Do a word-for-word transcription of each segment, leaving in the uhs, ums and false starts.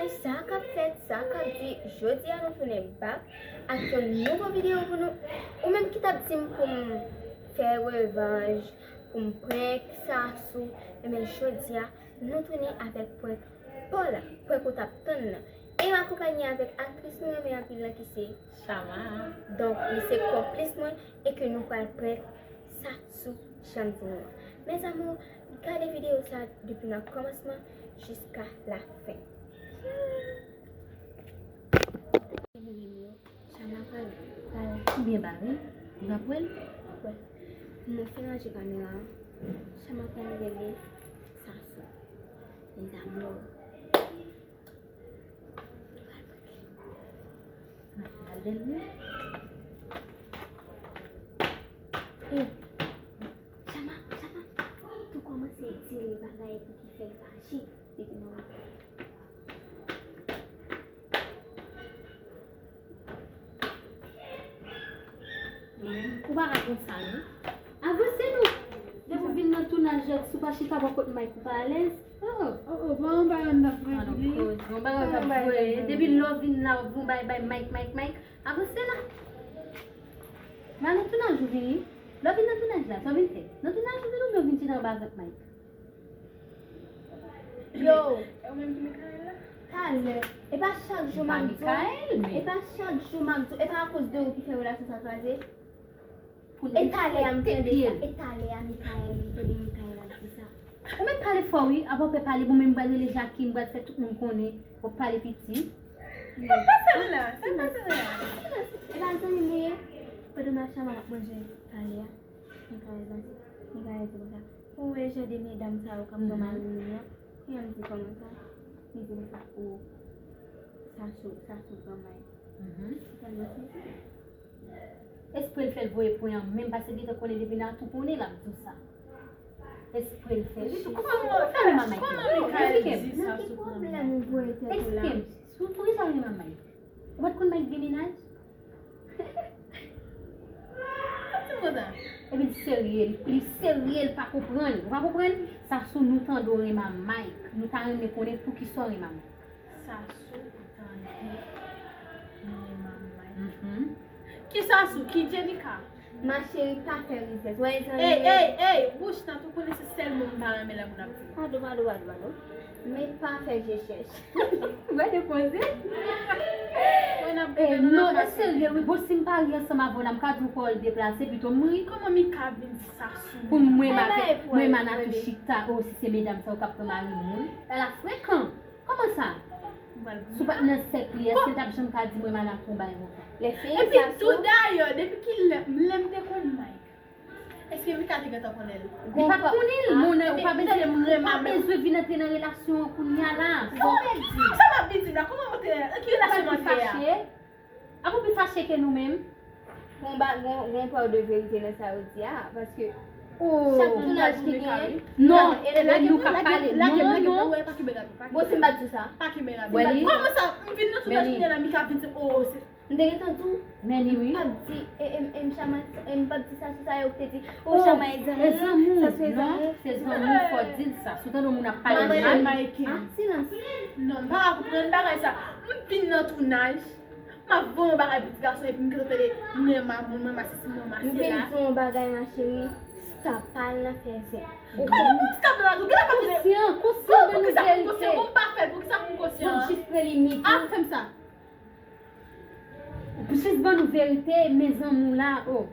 Sa k ap fèt, sa k ap di, jodi a nou tounen back ak yon nouvo videyo pou nou. Ou menm ki t ap di m pou m fè revanj, pou m prank Sasou, enben jodi a nou tounen avèk prank pa w la, prank ou t ap tann nan. E m akonpanye avèk aktris nou renmen anpil lan ki se Shama. Donk, li se konplis mwen e ke nou pral prank Sasou, jan m di nou an. Mes amours, gade videyo sa depi nan kòmansman jiska la fen. Shama pral, pral. Ou byen bare? Ou p ap wè l? Wè. M fin ranje kamera an. Shama pral rele Sasou. Mes amours. Al bèl wi. Eh, Shama, Shama, tou kòmanse di l bagay pou ki fè l fache depi nan maten. Ou pa ka konsa non. Avanse non. Depi w vin nan tounaj la, si w pa chita bò kot mic ou pa alèz. Oh. Oh, oh, bon bagay n ap voye pou li. Bon bagay n ap voye. Depi lè w vin la, w bon bagay bay mic, mic, mic. Avanse la. Mwen nan tounaj ou vini. Lè w vin nan tounaj la, sa w vin fè? Nan tounaj ou vini oubyen w vin chita anba vant mic? Yo. E ou menm ki Mikael la? Talè. E pa chak jou m ap di w. E pa chak jou m ap di w. E pa akoz de ou ki fè relasyon sa kraze? E talè a m tande sa. E talè a Mikael, m tande Mikael ap di sa. Ou mèt pale fò wi, apa w pè pale, bon men m pral rele Jackie, m pral fè tout moun konnen w ap pale piti. Silans, silans. E pa zanmi m ou ye? Pandan m ap Shama m ap manje talè a. Mikael di, Mikael di konsa, ou wè jan de medam sa yo k ap pran mari moun yo? Kounya m di kòman sa? Li di konsa, o, Sasou, Sasou pran may. Ou konn mwen sezi. Espre l fè l voye pwen an menm, paske gentan konnen depi nan tou konnen l ap di w sa. Espre l fè l. Li tou kòman, kòman Mikael di Sasou pran may? Nan ki pwoblèm ou voye tèt ou la? Eksplike m. Sou, poukisa w renmen may? Ou pa t konn Mike gen mennaj? Epi li serye, li, li serye, li pa konprann. Ou pa konprann? Sasou, nou tande w renmen Mike. Nou ta renmen konnen poukisa w renmen Mike. Sasou, ou tande m renmen Mike. Ki Sasou? Ki Jenica? Ma chérie, pa fè rizès. Wè, zanmi. Ey, ey, ey, wouch nan tou konnen se sèl mo m pa renmen lè moun ap di. Padon, padon, padon, padon. Men pa fè je chèch. Wè de koze. Wè n ap gade nou nan pase. Non, e serye wi. Bon, si m pa ri ansanm avè w la, m ka di w kò w deplase, pito m ri. Kòman Mika vin di sa sou mwen? Pou mwen, mwen, mwen, Mana tou chita, o, si se medam sa yo k ap pran mari moun. Ala frekan. Kòman sa? Si w pa t nan sèk li, èske l t ap janm ka di mwen Mana tou bay konsa? Epi tou dayè, depi ki lè, lè m te konn Mike, èske Mika te gentan konnen l? Li pa t konnen l, monè, ou pa bezwen, ou pa bezwen vin antre nan relasyon an kounya la. Sa w ap di? Sa m ap di la, kòman m antre nan ki relasyon m antre a? Apa w pi fache ke nou menm? Gon ba, gon, gon pa de verite nan sa yo di a, paske chak tounaj ki genyen. Non, e la nou ka pale. Non, non. Bon, si m pa di sa. Kòman sa, m vin nan tounaj kounye a la, Mika vin di, o, se. M te gentan di w. Meni wi. M p ap di, e, e, e, m Chama, e, m p ap di sa sou sa yo te di, o, Chama e zanmi, sa sou e zanmi. Se zanmi, fò di l sa. Si w tande yon moun ap pale mal. Ah, silans. Non, m pa ka konprann bagay sa. M vin nan tounaj. M ap voye yon bagay pou ti gason epi m gentan tande mwen ma moun, mwen ma sesi, mwen ma sela. M vin di yon bagay ma chérie, Star pa al nan fè zen. Ou konn Star pa al tou, genlè pa tande. Konsyan, konsyan de nou verite. Poukisa pou konsyan? Bon, m pa fè l, poukisa pou konsyan? Bon, jis pran limit ou. Ah, fè m sa. Jis ban nou verite, men zanmi w la, o.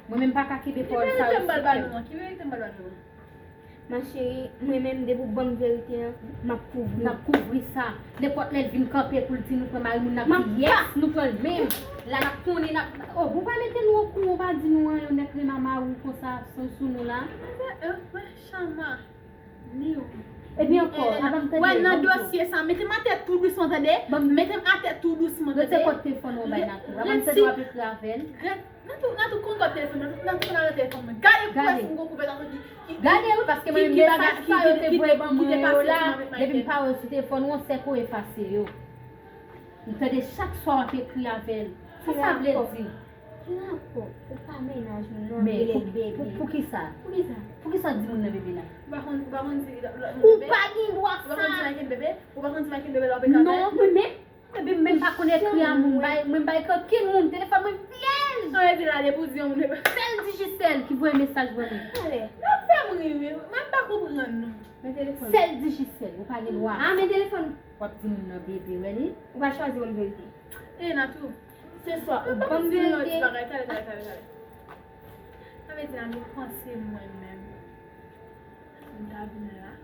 Mwen menm pa ka kenbe pawòl sa yo sou kè m. Ki verite m pral ba nou an? Ki verite m pral ba nou an? Ma chérie, mwen menm depi w ban m verite an, m ap kouvri. N ap kouvri sa. Nenpòt lè l vin kanpe pou l di nou pran mari moun, n ap di yes, nou pran l menm. La n ap tounen, n ap, o, ou pa mete nou okouran, ou pa di nou anyen, ou nèk renmen mari w konsa, sou, sou nou la. Chama. Ebyen ankò, avan m tande. Wè, nan dosye sa, mete m atè tou dousman, tande? Mete m atè tou dousman, tande? Rete kot telefòn ou bay Natou. Avan m tande w ap ekri avè l. Natou, Natou, konn kot telefòn, Natou, Natou konn avè telefòn mwen. Gade pou wè si m gon koupè Natou ki, ki. Gade wi, paske mwen mesaj sa yo te voye ban mwen yo la, depi m pa wè w sou telefòn ou, on sèk ou efase yo. M tande chak swa w ap ekri avè l. Sa sa vle di? Ki rapò? Ou pa mennaj moun non, rele l bebe. Men pou, pou, poukisa? Poukisa? Poukisa w di moun nan bebe la? Ou pa konn, ou pa konn di, ou pa konn di Mike gen bebe? Ou pa konn di Sa ki bebe la pe ka fè? Non, mwen menm, bebe, mwen menm pa konn ekri a moun, bay, mwen bay okenn moun, telefòn mwen vyèj. Sa vle di la, depi w di yon moun, sèl Digicel ki voye mesaj ban mwen. Ale. N ap fè m ri, wi. Mwen pa konprann, non. Men telefòn. Sèl Digicel, ou pa gen dwa. Ah, men telefòn. W ap di moun nan bebe, wè li? Ou pa chwazi yon verite. E, Natou. Se swa ou ban m verite. Bagay, talè, talè, talè, talè. Sa vle di, Natou, panse mwen menm. M ta vin la.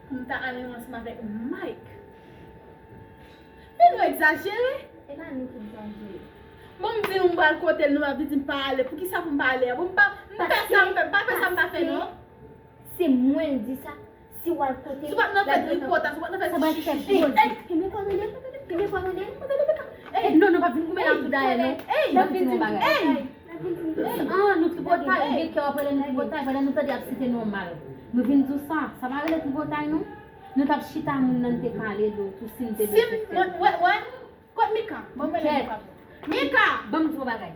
Pou m ta al ansanm avèk Mike. Men nou egzajere. E pa nou ki egzajere. Bon, m di nou m pral kote l, nou ap vin di m pa ale. Poukisa pou m pa ale a? Bon, m pa, m fè sa, m fè, m pa fè sa, m pa fè, non. Se mwen l di sa. Si w al kote l, si w pa t nan fè tripotay, si w pa t nan fè chichichi. Ey, kenbe kò tande, kenbe kò tande. Ey, non, non, pa vin goumen la tou dayè, non. Ey, n ap vin di m bagay. Ey, Ah, nou tripotay, ou gen kè w ap rele nou tripotay, pandan nou tande y ap site non mal. Nou vin di w sa, sa pa rele tripotay, non. Nou t ap chita moun nan, n te pale de w tou, si n te bezwen fè. Wè, wè, kot Mika? Ban m rele Mika. Mika! Ban m di w yon bagay.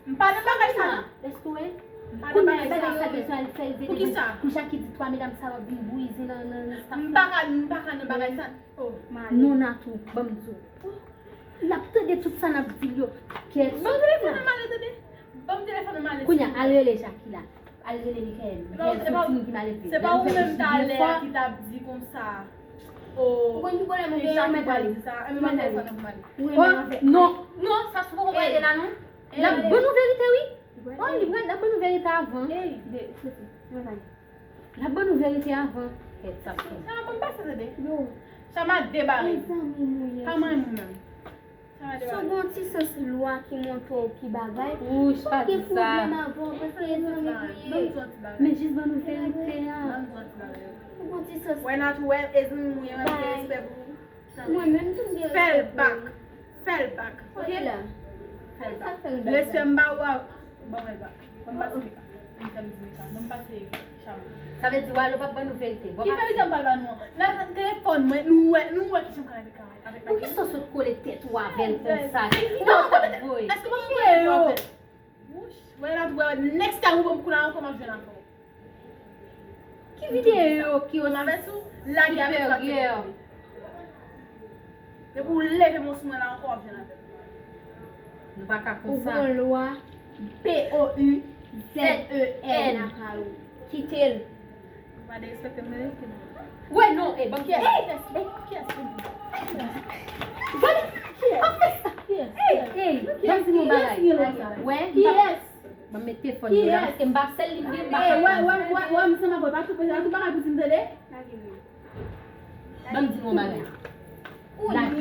M pa nan bagay sa. Èske w wè? M pa nan bagay sa. Kounye a, bagay sa bezwen al fè l vide. Poukisa? Kou Jackie di twa medam sa yo vin bwize nan, nan, nan staf la. M pa ka, m pa ka nan bagay sa. Oh, m ale. Non, Natou, ban m di w. L ap tande tout sa n ap di l yo. Kèt. Ban m telefòn nan m ale tande. Ban m telefòn nan m ale. Kounye a, al rele Jackie la. Al rele Michael. Michael se yon timoun ki mal elve. Se pa ou menm talè a ki t ap di konsa. Oh, ou konn ki pwoblèm ou gen, Jackie pral di sa. Enben ban m telefòn nan pou m ale. Oh, non, non, sa sou poko prale la, non. L ap ban nou verite, wi. Oh, li pral, l ap ban nou verite avan. Ey, de, soti. Mwen ale. L ap ban nou verite avan. Kèt sa sou. Chama, ban m pase tande. Yo. Chama debare. Mezanmi, mwen. Pa manyen moun menm. Chama debare. Si w gen yon ti sans lwa ki montre w ki bagay, ou pa gen pwoblèm avè w, paske e zanmi w ye. Ban m di w yon ti bagay. Men jis ban nou verite a. Ban m di w yon ti bagay. Ou gen yon ti sans. Wè, Natou, wè, e zanmi w ye, mwen gen respè pou ou. Mwen menm tou m gen respè pou ou. Fè l bak. Fè l bak. Ok? Fè l bak. Respè m ba ou a, ban mwen l bak. Ban m pase Mika. Ban m pase Mika. Ban m pase Chama. Sa vle di w ale w p ap ban nou verite. Ki verite m pral ba nou an? Nan telefòn mwen, nou wè, nou wè kijan m pral avèk Mika. Poukisa w sot kole tèt ou avè l konsa? Ki kote tèt? Èske w pa konn kote tèt ou avè l? Wouch, wè la, wè, next time ou ban m kou la ankò, m ap jwenn avè w. Ki videyo ki osi siperyè? Depi w leve men w sou mwen la ankò, w ap jwenn avè m. Nou pa ka konsa. Ou pran lwa P O U Z E N. Kite l. Ou pa derespekte m, men kite m. Wè, non, e, ban m kiyès? Kiyès? Kiyès? Gade, kiyès? Pa fè sa. Kiyès? Ey, ey, ban m di nou yon bagay. Wè, kiyès? Ban m met telefòn nan, paske m pa sèl li m gen, m pa ka. Wè, wè, wè, wè, m sanm avè w, pa toupe, pa toupe bagay pou di m tande. Ban m di nou yon bagay. Lage.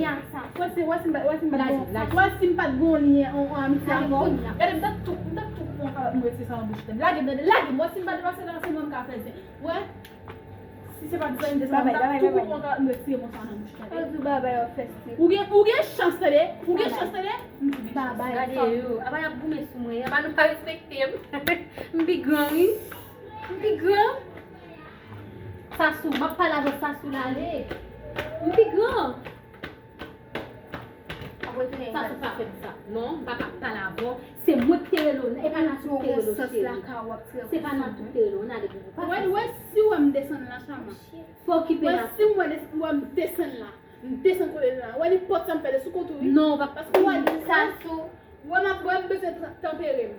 Wè si, wè si m pa, wè si m pa t gon, wè si m pa t gon lyen an, an amitye avè w. Gade, m t ap tou, m t ap tou koupe yon kalòt, m retire sa nan bouch tèt. Lage m, tande, lage m, wè si m pa t pase la, se mwen m ka fè zen. Wè. Si se pa t zanmi de sa, m t ap tou koupe yon kalòt, m retire mòso a nan bouch tande. Ou di babay, w ap fè stil. Ou gen, ou gen chans tande, ou gen chans tande. M di gen chans. Gade yo, apa y ap goumen sou mwen, apa nou pa respekte m. M pi gran, wi. M pi gran. Sasou, m ap pale avè Sasou la, ale. M pi gran. Sasou pa fè m sa. Non, m pa ka pale avè w. Se mwen ki te rele w. E pa Natou ki te rele w, cheri. Se pa Natou ki te rele w. N ale boubou. Pa fè sa. Wè, wè, si w wè m desann la, Chama. Pa okipe Natou. Wè, si m wè des-, wè m desann la. M desann kote la. Wè nenpòt sa m fè, de sou kont ou, wi. Non, w pa. Paske w wè Sasou. Wè m ap, wè m bezwen tan-, tanpere m.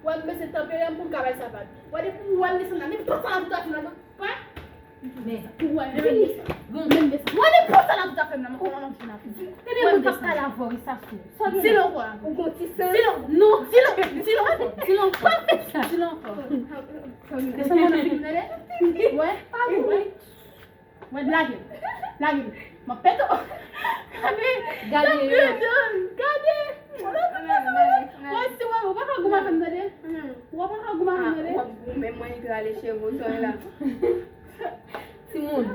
Wè m bezwen tanpere m pou m ka bay sa vag. Wè depi w wè m desann la, nenpòt sa la tout afè m la, pa. Men, pou wè m desann. Bon, men desann. Wè nenpòt sa la tout afè m la, mwen konnen m ap jwenn afè m. Bebe, mwen pa pale avè w, wi, Sasou. Di l ankò. Ou gon ti sans. Di l ankò. Non. Di l ankò. Di l ankò. Di l ankò. Pa fè sa. Di l ankò. Desann mwen nan figi m, tande? Wè. Pa vre. Mwen lage m. Lage m. M ap pete w. Gade. Gade. Gade. Mwen si mwen, ou pa ka goumen avè m, tande? Ou pa ka goumen avè m, tande? W ap goumen, mwen li prale cheve w, sòy la. Timoun,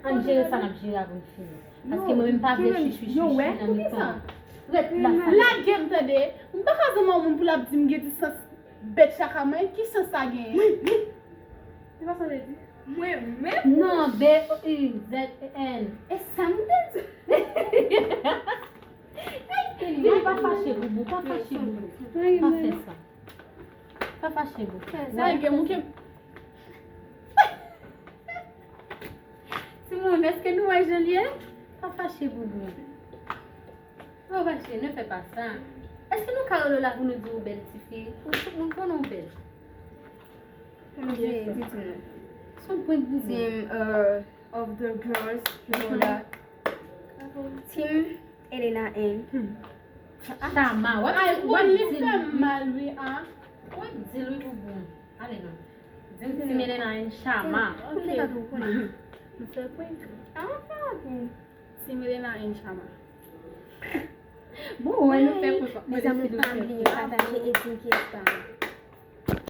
ann jere sa n ap jere a pou n fini. Paske mwen menm pa vle chwichwichwichwi nan mitan. Rete la. Lage m, tande? M pa ka zanmi yon moun pou l ap di m gen distans. Bèt chaka mwen, ki sans sa genyen? Mwen menm. Se pa sa w te di? Mwen menm? Non, B O U Z E N. E sa m te di? Vini, pa fache, boubou, pa fache, boubou. Pa fè sa. Pa fache, boubou. Sa gen moun ki Timoun, èske nou wè jan l ye? Pa fache, Boubou. Pa fache, ne fais pas ça. Èske nou ka rele w la pou nou di ou bèl tifi? Ou tout moun konnen ou bèl. Mwen di, di ti nou. Son pwen di di. Team uh, of the girls, Lola. Team Elena and Chama. Wap Ay, wap ou li di fè m mal wi a. Wap di l wi, Boubou. Ale non. Di l Team Elena and Chama. Ou te ka tou konnen. M fè prank. Ah, pa gen. Team Elena and Chama. Bon, wè nou fè prank. Mezanmi, pa bliye pataje e di m kiyès pa.